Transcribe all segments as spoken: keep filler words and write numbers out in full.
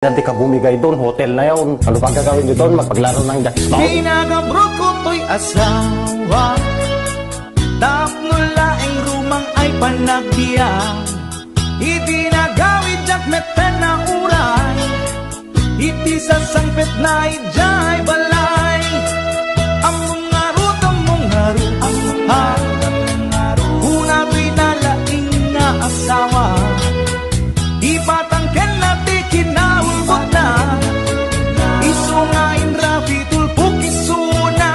Yan ti kabumigay doon, hotel na yun. Ano ba gagawin niyo doon? Magpaglaro ng jackstone? Pinagabrot ko to'y asawa, tapno laeng rumang ay panagbiag. Iti nagawid diak metten a uray, iti sasangpet na idiay balay. Ammom ngarud, ammom ngarud, ha? Kuna toy nalaing nga asawa. Ipatangken na ti kinaulbodna. Isu nga inrabi tulpok isuna.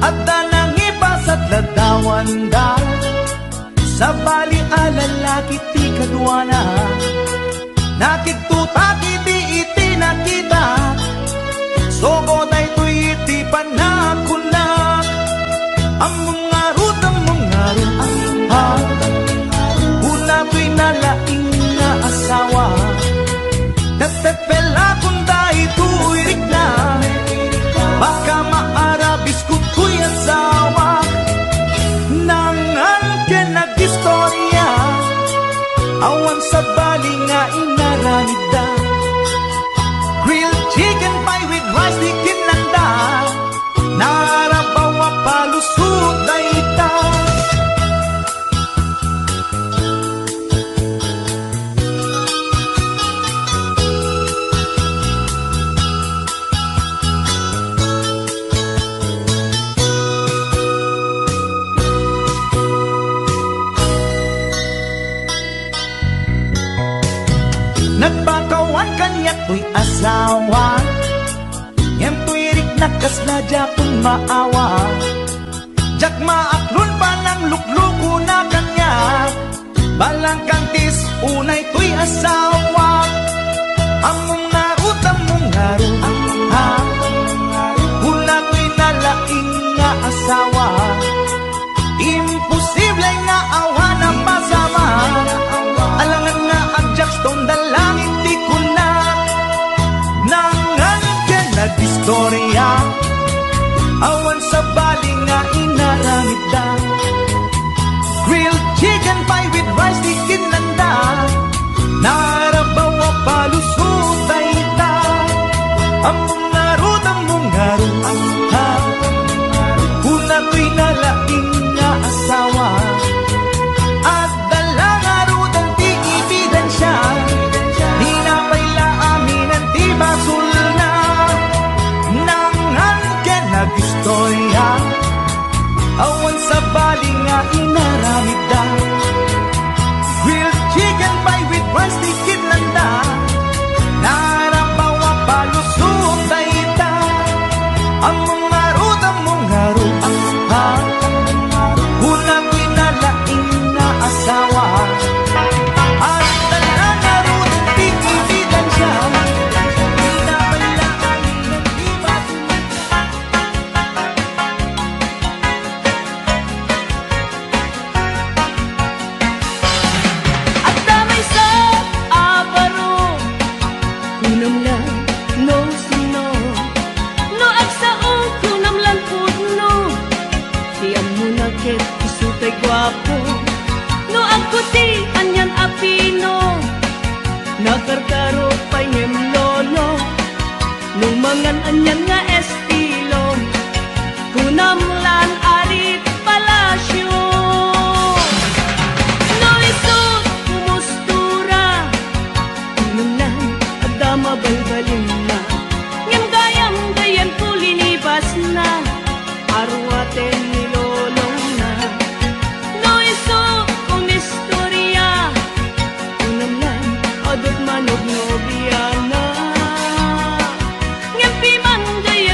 Adda nangipasat ladawanda. Sabali a lalaki ti kaduana. Nakigtutak idi iti nakita. Sogo daytoy iti panagkunna. Ammom ngarud, ammom ngarud, ha? Kuna toy nalaing nga asawa. Tetepelakon daytoy rikna. Baka maarabis ko toy asawa. Nangan ken agistorya. Awan sabali nga inaramidda. Grilled chicken pie with rice ti kinanda. Narabaw a palusot dayta. Nagpakawan kaniak toy asawa, ngem toy rikna kasla diakon maawa. Diak maaklon panangluklukona kaniak. Balangkantis unay toy asawa. Ammom ngarud, ammom ngarud, ha? Kuna toy nalaing nga asawa. Imposible nga awan a masama. Alangan nga agjackstone da langit ti kuna. Nangan ken agistorya. Awan sabali nga inaramidda. Grilled chicken pie with rice ti kinanda. Narabaw a palusot dayta. Ammom ngarud, ammom ngarud, ha? Kuna toy nalaing nga asawa. Adda la ngaruden ti ebidensia. Ni napay la aminen ti basolna. Nangan ken agistorya. Awan sabali nga inaramidda. Grilled chicken pie with rice ti kinanda. Narabaw a palusot dayta. Ammom ngarud, ammom ngarud, ha? Kuna toy nalaing nga asawa. Adda la ngaruden ti ebidensia. Ni napay la aminen ti basolna. Adda maysa a baro, kunam la no sino. No agsao, kunam lan pudno. Ti ammona ket isu tay guapo. No agko ti anian a pino. Nakarkaro pay ngem lolo. No mangan anian nga estilo, kunam lan arit palasyo. No isu kumustura, kunam lan adda mabalbalinna. Ngem gayam gayyem ti linibasna. Aruaten ni lolongna. No isu kumistorya, kunam lan, adda manobnobiana. Ngem piman gayam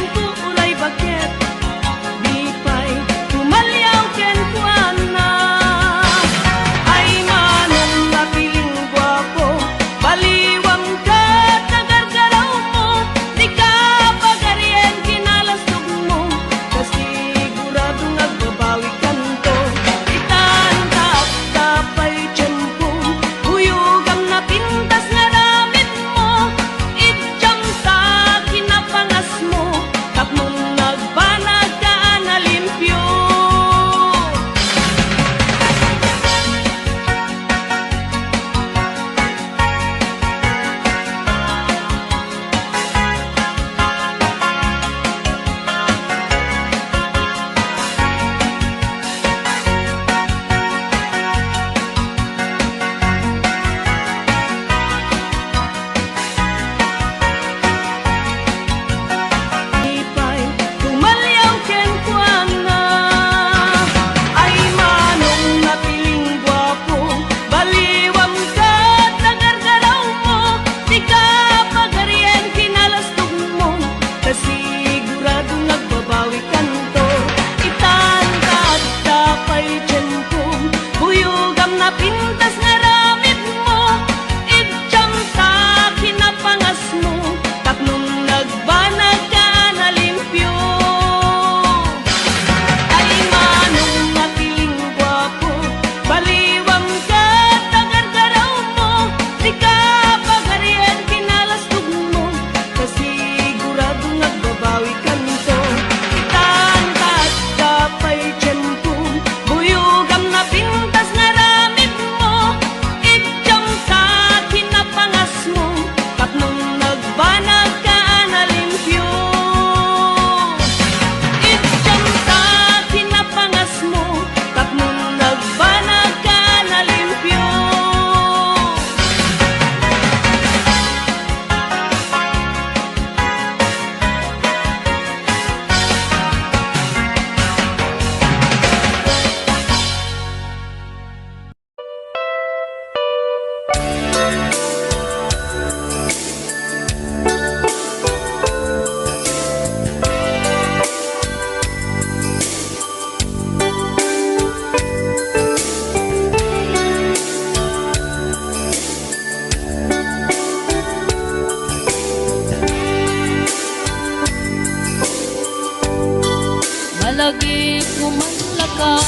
Lagi ko man lakay,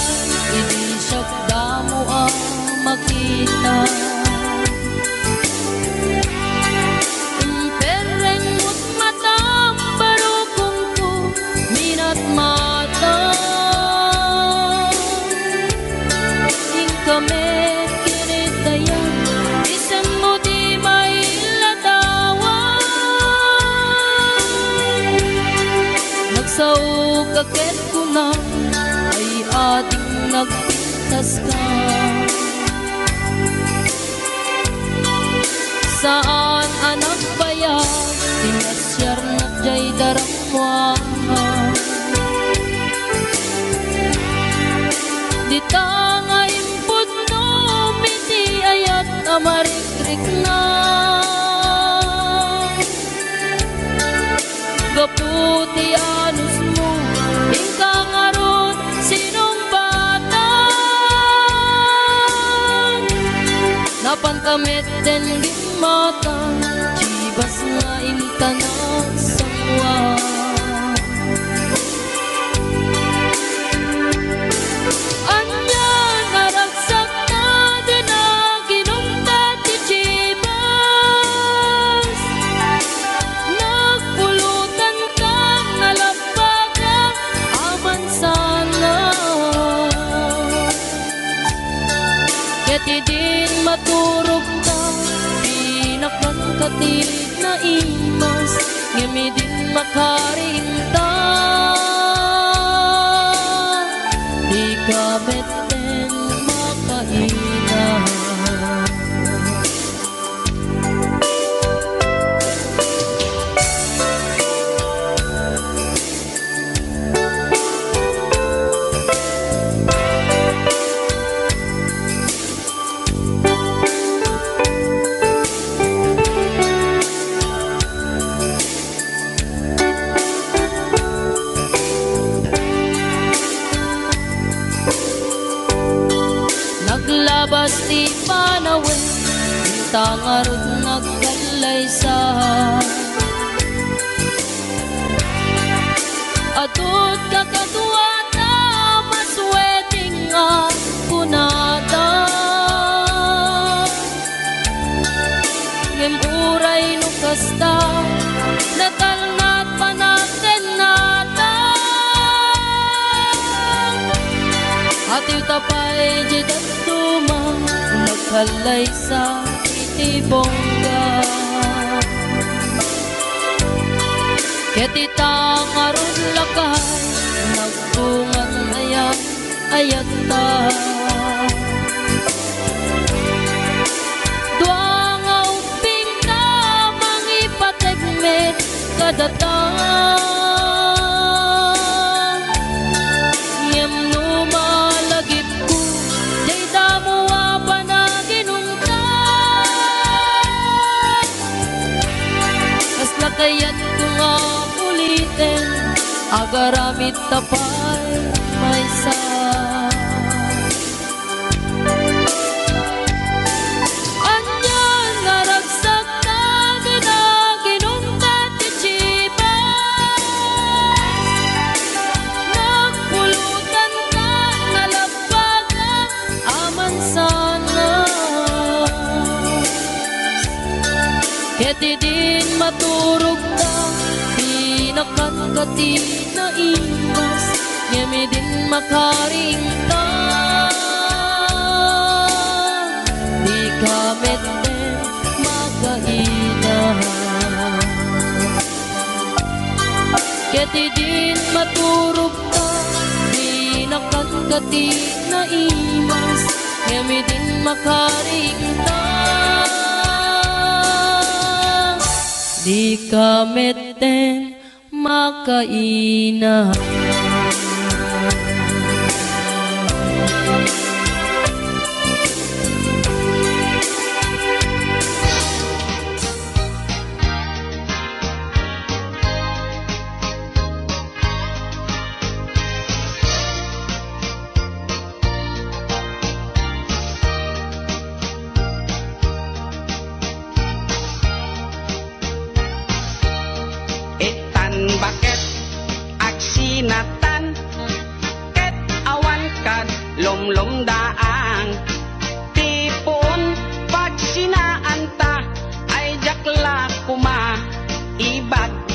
idi siak damo a makita. Imperreng mo't matam, barukongko, minatmata. Inka met kinitayan, isenmo ti mailadawan. Nagsaoka ket kunam, ay ading nagpintaska. Saan a nagbayag ti nasiarnak jay darammuan. Dita nga impudnom iti ayat a marikrikna. Gapu ti anusmo, inka ngarud sinungbatang. Napanta met den gimmatan, Chivas nga intanak San Juan. Ania nga ragsakna dina ginungta ti Chivas. Nagpulutanka nga labbaga aman sana. Ket idin maturogka, pinakanka ti naimas, ngem idin makariingta, dika metten makaina. Naglabas ti panawen, inta ngarud nagkallaysa. Adut kakaduata, mas wedding nga kunada. Ngem uray no kasta, natalna ti panagtennata. Atiwta pay diay dadduma, nagkallaysa iti bongga. Ket ita ngarud lakay, nagbungan aya ayatta. Dua nga ubbingka, mangipateg met kadata. Ngem no malagipko, diay damo a panaginungtan. Kasla kayatko nga uliten, agaramidta pay maysa. Ania nga ragsakta dina ginungta ti Chivas. Nagpulutanka nga labbaga aman sana. Ket idin maturogka, pinakanka ti naimas, ngem idin makariingta, dika metten makaina. Ket idin maturogka, pinakanka ti naimas, ngem idin makariingta, dika metten makaina. Itan baket agsinata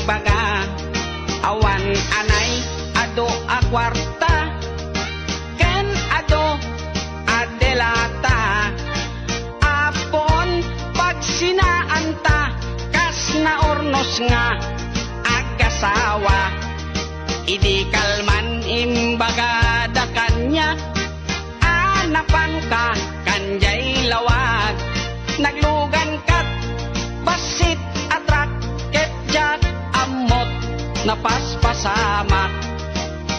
Baga, awan anay adu a kuarta, ken adu a delata. Apo, pagsinaanta kas naurnos nga agasawa. Idi kalman imbagada kaniak, a napanka kan jay lawag. Naglugan kat bassit a trak ket diak ammot napaspasamak.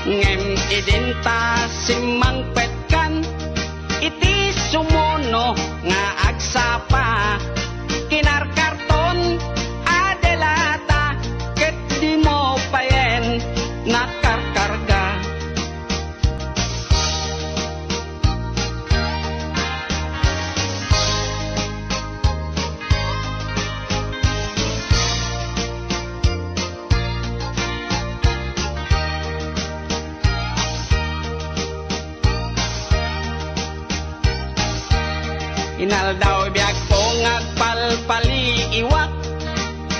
Ngem idinta simmangpetkan iti sumuno nga agsapa. Kinarkarton a delata ket dimo payen nakarkarga. Inaldaw biagko nga agpalpaliiwak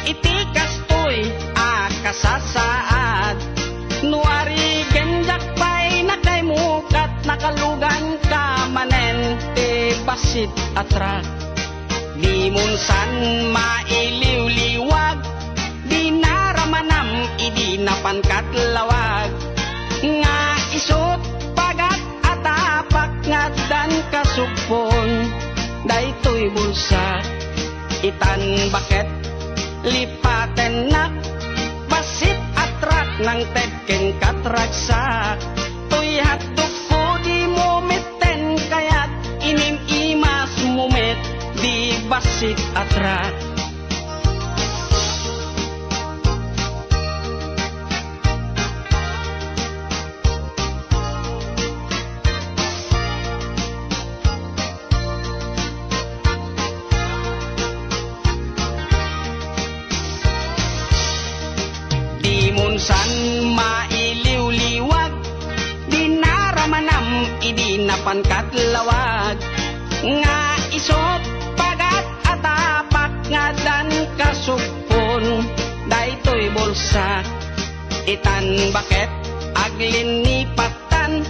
iti kastoy a kasasaad. No arigen diak pay nakaymukat, nakaluganka manen ti bassit a trak. Dimon san mailiwliwag, dinaramanam idi napankat lawag. Nga isut' pagat a tapak nga addan kasugpon daytoy bulsa. Itan baket lipatennak, bassit a trak nangted ken katragsak. Toy hatdogko dimo metten kayat, inim-imasmo met di bassit a trak. Dimon san mailiwliwag, dinaramanam idi napankat lawag. Nga isut' pagat a tapak nga addan kasugpon daytoy bulsa. Itan baket aglinipattan,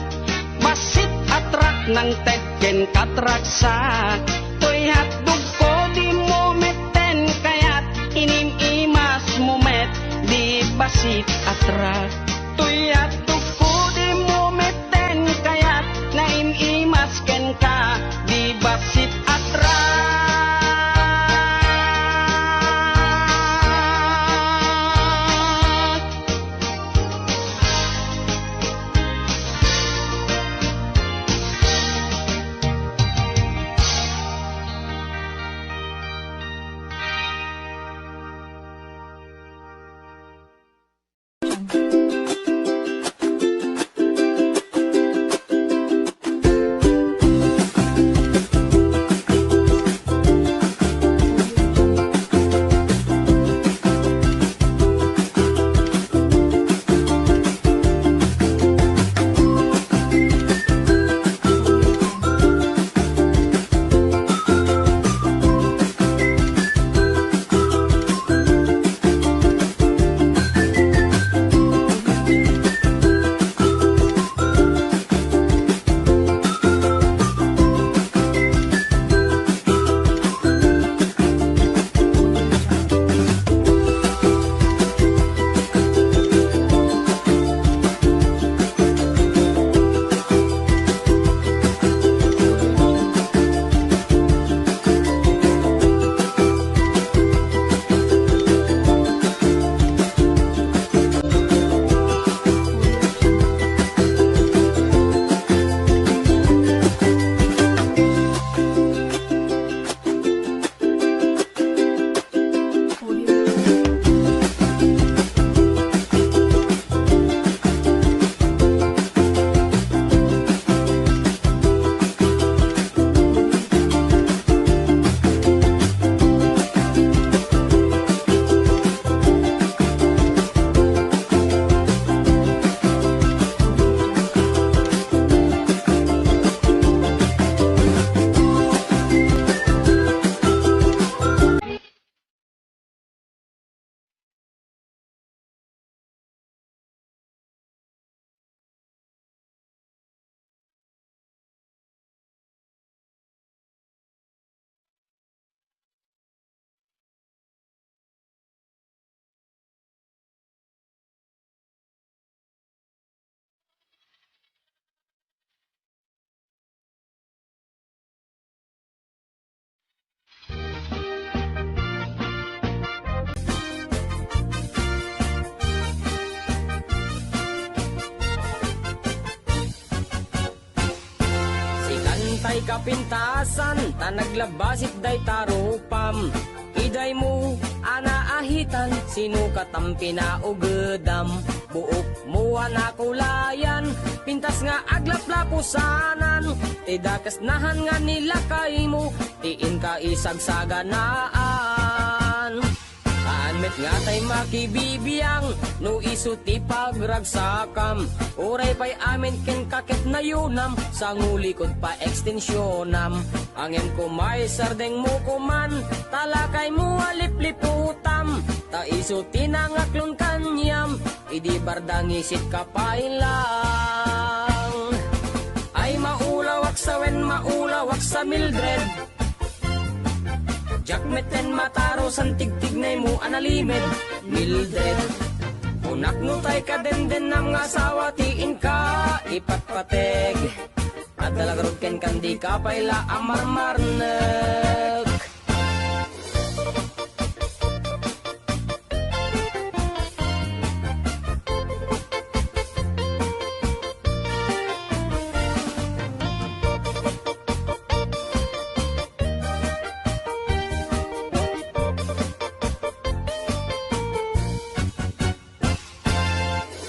bassit a trak nangted ken katragsak. Toy hatdogko dimo metten kayat, inim-imasmo met di bassit a trak. Toy hatdogko dimo metten kayat, naim-imas kenka di bassit a trak. Ikapintasan, ta naglabasit dayta rupam. Idaymo a naahitan, sino katam pinaugedam? Buokmo a nakulayan, pintas nga aglaplapusanan. Ti dakes nahan nga nilakaymo, ti inka isagsaganaan. Haan met nga tay makibibiang no isu ti pagragsakam. Uray pay amin kenka ket nayunam, sangulikod pa ekstensionam. Ngem koma isardengmo koman, ta lakaymo a lipliputam. Ta isu ti nangaklon kaniam, idi bardangisit ka pay lang. Ay maulawak sa wen, maulawak sa Mildred. Diak metten matarusan tigtignaymo a nalimed, Mildred. Kunak no tay kadendennam nga asawa ti inka ipatpateg. Adda la garud kenka, dika pay la a marmarnek.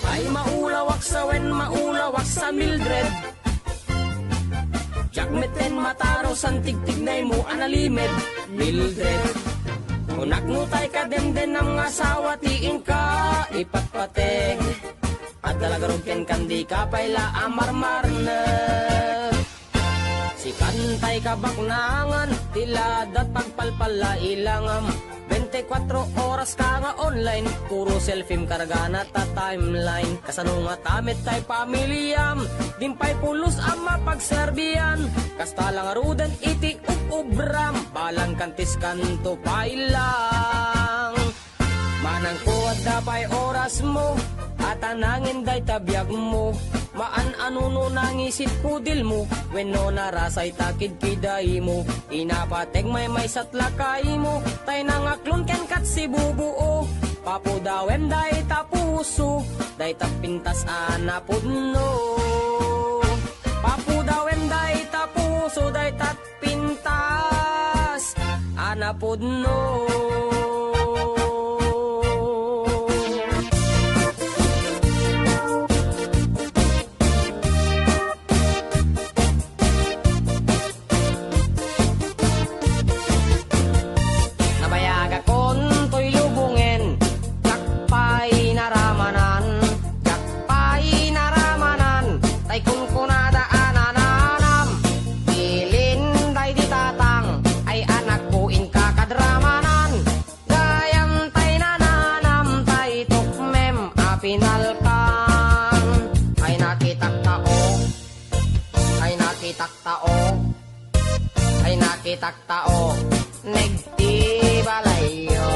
Ay maulawak sa wen, maulawak sa Mildred. Diak metten matarusan tigtignaymo a nalimed, Mildred. Kunak no tay kadendennam nga asawa ti inka ipatpateg. Adda la garud kenka, dika pay la a marmarnek. Sikan tay kabaknangan, ti ladat pagpalpalla ilangam. Bente kuatro oras ka nga online, puro selfiem kargana ta timeline. Kasano ngata met tay pamiliam, din pay pulos a mapagserbian. Kasta la ngaruden iti ub-ubram, balang kantiskanto pay lang. Manangko adda pay orasmo, a ta nangin dayta biagmo. Maan a nuno nangisit kudilmo, wenno narasay ta kidkidaymo. Inapateg maymaysat lakaymo, tay nangaklon kenkat sibubuo. Papudawem dayta puso, dayta pintas a napudno. Papudawem dayta puso, dayta pintas a napudno. Nabayagakon toy lubongen, diak pay naramanan, diak pay naramanan, tay kunkunada a nananam. Bilin daydi tatang, ay anakko, inka kadramanan. Gayam tay nananam, tay tukmem a pinalkang. Ay nakitak tao, ay nakitak tao, ay nakitak tao, nagti balayyo.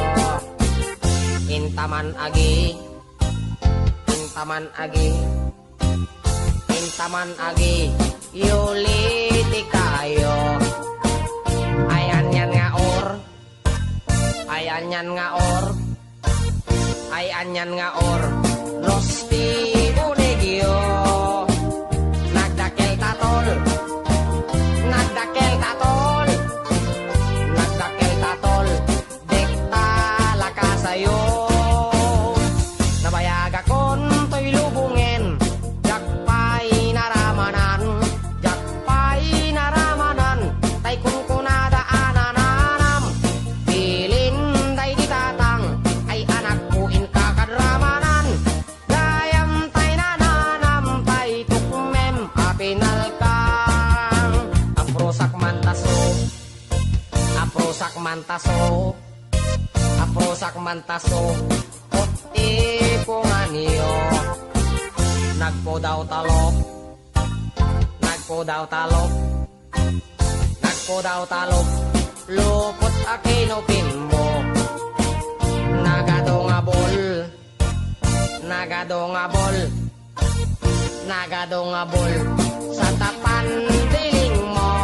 Intaman agi, intaman agi, intaman agi, yuli ti kayo. Ay anian nga or, ay anian nga or, ay anian nga or, no ti unegyo. Nagdakkel ta tol, nagdakkel ta tol, nagdakkel ta tol, dikta la kasayo. Nabayagakon toy lubongen, diak pay naramanan, diak pay naramanan, tay kunkunada a nananam. Bilin daydi tatang, ay anakko, inka kadramanan. Gayam tay nananam, tay tukmem a pinalkang. Aprusak man taso, aprusak man taso, aprusak man taso, ot ipunganyo. Nagpudaw talok, nagpudaw talok, nagpudaw talok, lupot a kinupimmo. Nagado nga bol, nagado nga bol, nagado nga bol, sa tapan dilingmo.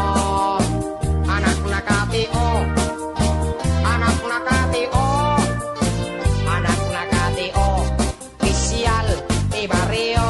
Anak na katio, anak na katio, anak na katio, opisyal ti barrio.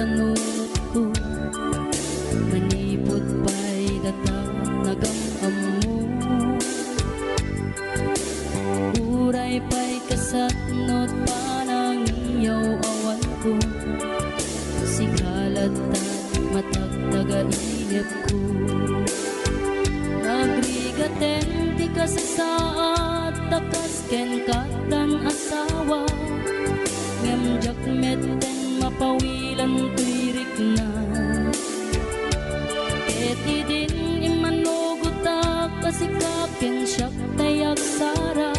Nutko, manipud pay data nagam-ammo. Uray pay kasatnot panangiyaw-awanko, sika latta matagtaga inepko. Nagrigaten ti kasasaad ta kas ken katdan asawa, ngem diak metten mapawilan toy rikna. Ket idin immanugotak a sika ken siak tay agsara,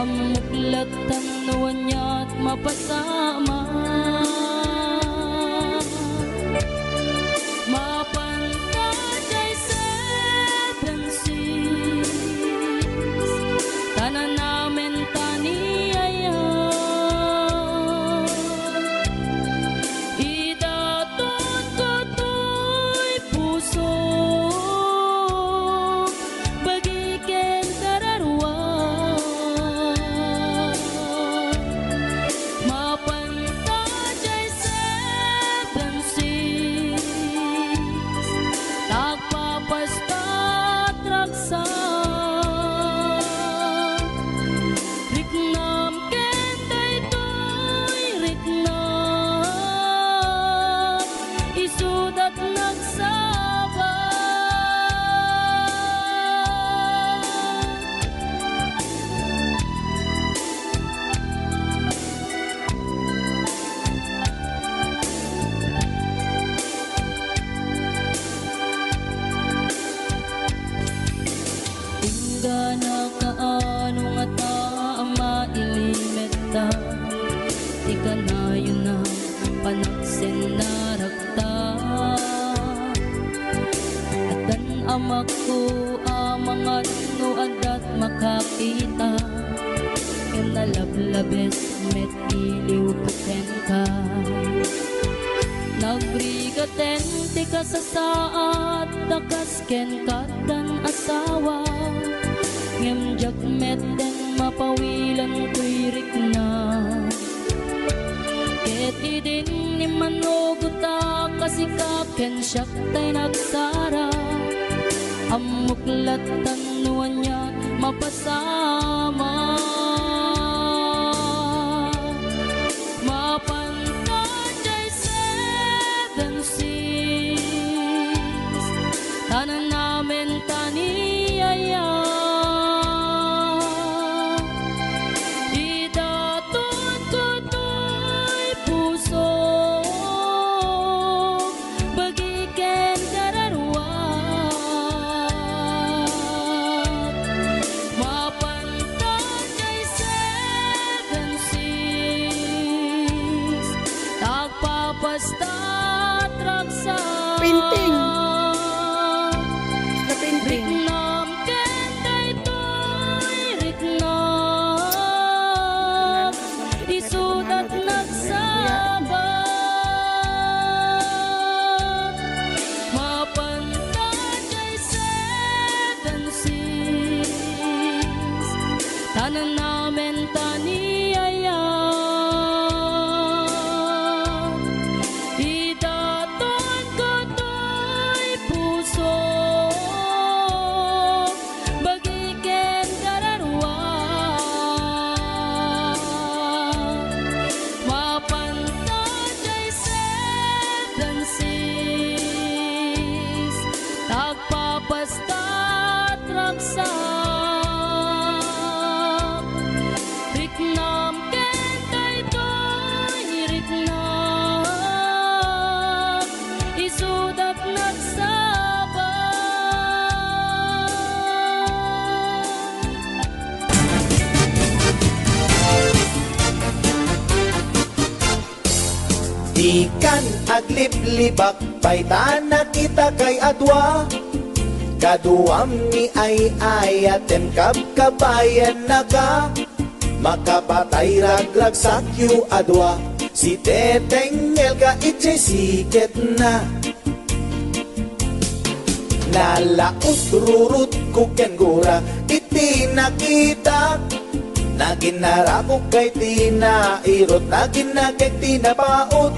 ammok lattan no aniat mapasama. Mapan ta jay seven seas, ta nanamen ta ni aya. Idatotko toy puso, bagi ken kararua. Mapan ta jay seven seas, tagpapastat ragsak. Riknam ken daytoy riknam, isudat nagsaba. Inggana kaano ngata a mailimetta ti kanayon a panagsennarakta. Addan amakko a mangan no addat makakita, ngem nalablabes met iliwko kenka. Nagrigaten ti kasasaad ta kas ken katdan asawa, ngem diak metten mapawilan toy rikna. Ket idin immanugotak a sika ken siak tay nagsara, ammok lattan no ania mapasama. Mapan ta jay seven seas, ta nanamen ta ni aya. Idatotko toy puso, bagi ken kararua. Mapan ta jay seven seas, tagpapastat ragsak. Painting. Sa painting. Riknam ken daytoy riknam, isudat nagsaba. Mapan ta jay seven seas, ta nanamen ta ni aya. Idatotko toy puso, bagi ken kararua. Mapan ta jay seven seas, tagpapastat ragsak. Riknam ken daytoy riknam, isudat nagsaba. Dikan agliblibak pay ta nakitak a adua. Kaduam ni ay-ayatem, kabkabayannaka. Makapatay ragragsakyo a dua, si Teteng Elga idiay siketna. Nalaus rurutko ken gura iti nakitak. Naginnarakok kay ti nairut, naginnakek ti napaut.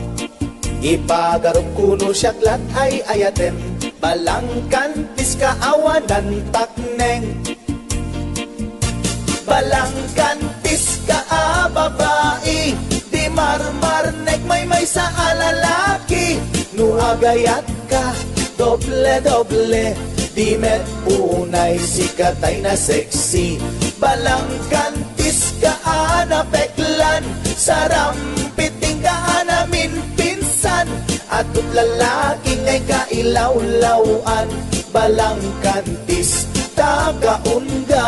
Ipagarupko no siak lat ay ayatem, balangkantis ka awanan takneng. Balangkantis ka a babai, di marmarnek maymaysa a lalaki. No agayat ka, doble-doble, di met unay sika tay na sexy. Balangkantis ka a napeklan, sarampiting ka a naminpinsan, adut lalaki ngay kailawlawan, balangkantis ta kaungga.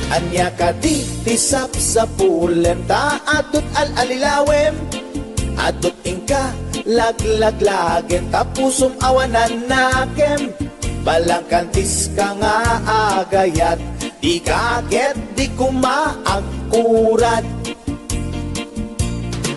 Ania kadi ti sapsapulem ta adut al-alilawem? Adut inka laglaglagem ta pusom awanan nakem. Balangkantis ka nga agayat, di ka ket di koma agkurad.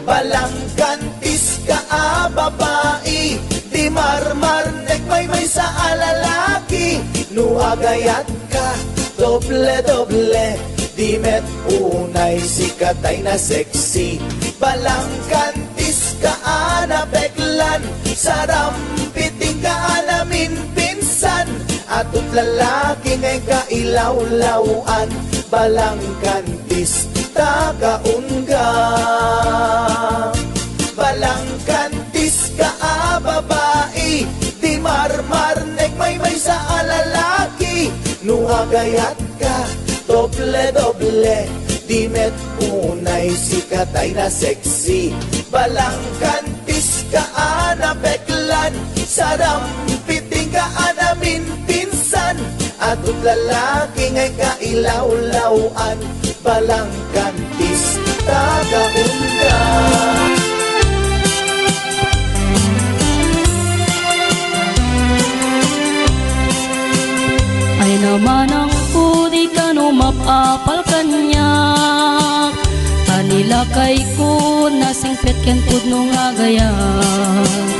Balangkantis ka a babai, di marmarnek maymaysa a lalaki. No agayat ka, doble-doble, di met unay sika tay na sexy. Balangkantis ka a napeklan, sarampiting ka a naminpinsan, adut lalaki ngay kailawlawan, balangkantis ta kaungga. Balangkantis ka a babai, di marmarnek maymaysa a lalaki. No agayat ka, doble-doble, di met unay sika tay na sexy. Balangkantis ka a napeklan, sarampiting ka a naminpinsan, adut lalaki ngay kailawlawan, balangkantis ta kaungga. Ay namanangko, di kano mapapal kaniak, ta ni lakayko nasingpet ken pudno nga agayat.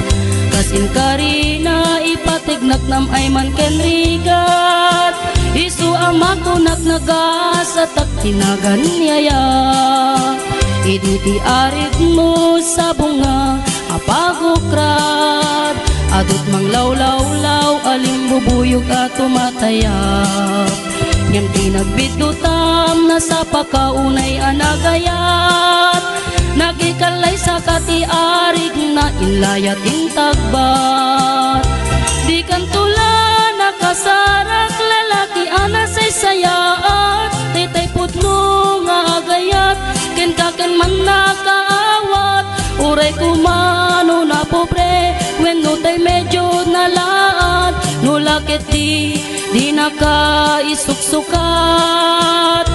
Kas inkarina, ipategnaknam ay man ken rigat, isu a makunak nagasatak ti naganiayak. Idi ti arigmo sabong nga a pagukrad, adut manglawlawlaw a limbubuyog a tumatayab. Ngem ti nagbiddutam, nasapa ka unay a nagayat. Nagikallay saka ti arigna, inlayat intagbat. Di kanto la nakasarak, lalaki a nasaysayaat. Daytay pudno nga agayat, kenka ken man nakaawat. Uray koma no napobre, wenno tay medio nalaat, no la ket di, dinaka isuksukat.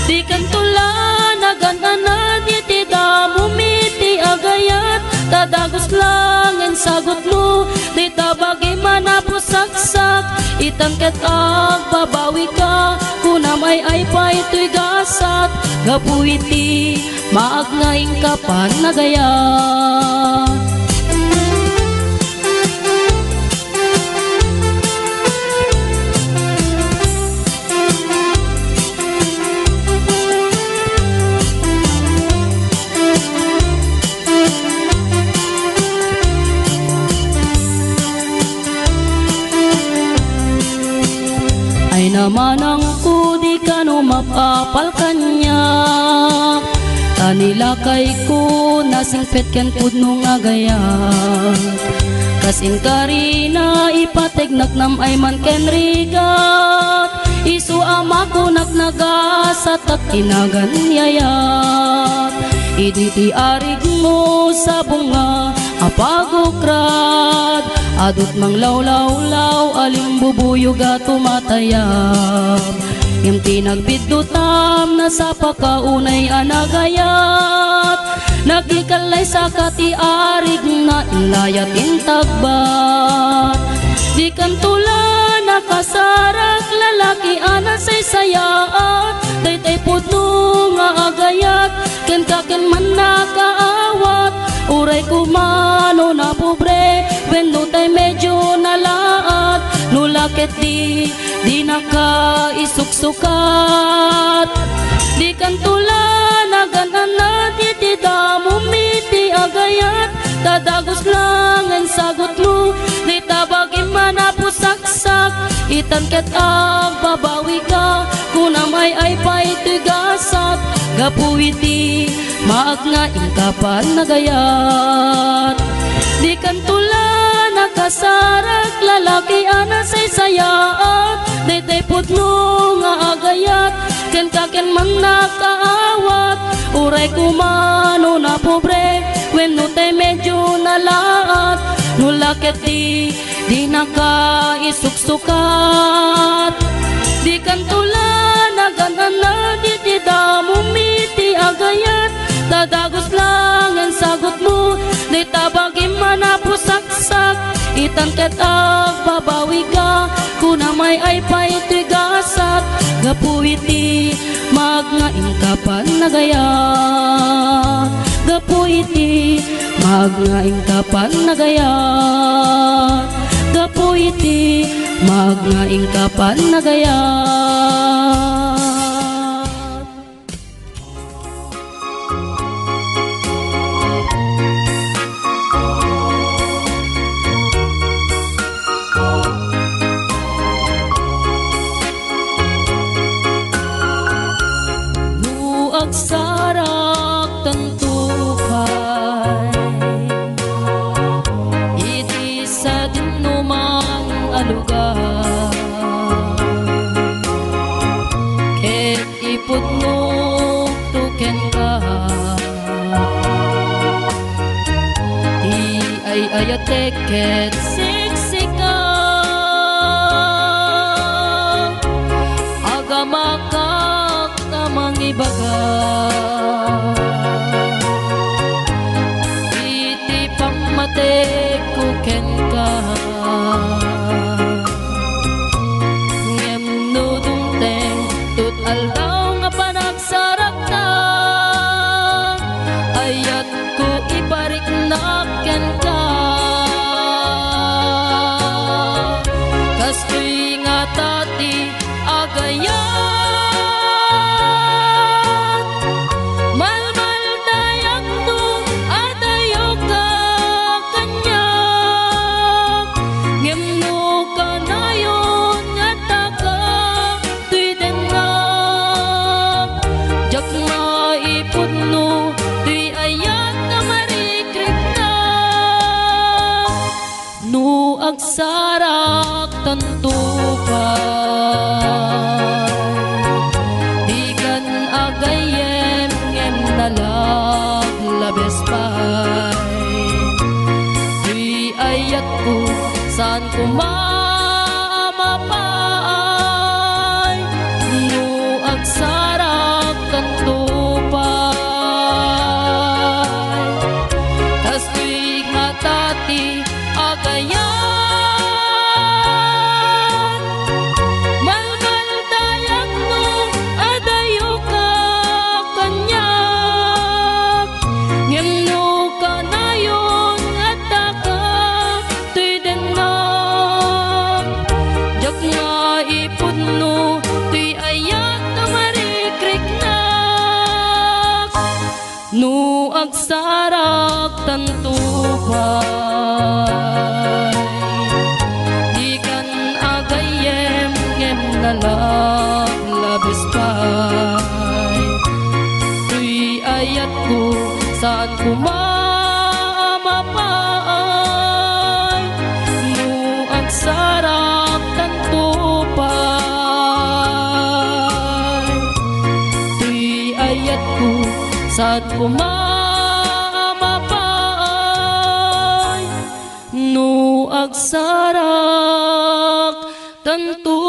Di kanto la nagan-anad iti damom iti agayat, ta dagus la nga insagutmo, dayta bagim a napusaksak. Itan ket agbabawika, kunam ay ay pay toy gasat, gapu iti maag nga inka panagayat. Ay namanangko, di kano mapapal kaniak, ta ni lakayko nasingpet ken pudno nga agayat. Kas inkarina, ipategnaknam ay man ken rigat, isu a makunak nagasatak ti naganiayak. Idi ti arigmo sabong nga a pagukrad, adut manglawlawlaw a limbubuyog a tumatayab. Ngem ti nagbiddutam, nasapa ka unay a nagayat. Nagikallay saka ti arigna, inlayat intagbat. Di kanto la nakasarak, lalaki a nasaysayaat. Daytay pudno nga agayat, kenka ken man Wenno tay medyo nalaat, no la ketdi, dinaka isuksukat. Dikanto la nagan-anad iti damom iti agayat, ta dagus la nga insagutmo, dita bagim a napusaksak, itan ket agbabawika, kunam ay-ay pay toy gasat, gapu iti maag nga inka pannagayat. Dikanto la nakasarak, lalaki a nasaysayaat, daytoy pudno nga agayat, kenka ken man nakaawat, uray koma no napobre, wenno tay medyo nalaat, no la ketdi, dinaka isuksukat. Dikanto la nagan-anad iti damom iti agayat, ta dagus la nga insagutmo, dita bagim a napusaksak, itan ket agbabawika, kunam ay-ay pay toy gasat, gapu iti maag nga inka pannagayat, gapu iti maag nga inka pannagayat, gapu iti maag nga inka pannagayat. No agsarak tanto pay iti sadinoman a lugar, ket ipudnokto kenka ti ay-ayatek ket siksika. Agamakak a mangibaga iti pammatekko kenka. Ngem no dumteng tot aldaw nga panagsarakta, ayatko ipariknak kenka. Kastoy ngata ti agayat, malmaldayakno, adayoka kaniak, ngem no kanayon nga taka toy dennak, diak maipudno toy ayat a marikriknak. No agsarak tanto pay, dikan agayyem ngem nalaglabes pay. Toy ayatko, saan koma a mapaay no agsarak tanto pay. Kastoy ngata ti agayat, malmaldayakno, adayoka kaniak, ngem no kanayon nga taka toy dennak, diak maipudno toy ayat a marikriknak. No agsarak tanto pay, dikan agayyem ngem nalaglabes pay. Toy ayatko, saan koma a mapaay no agsarak tanto pay. Toy ayatko, saan koma a mapaay no agsarak tanto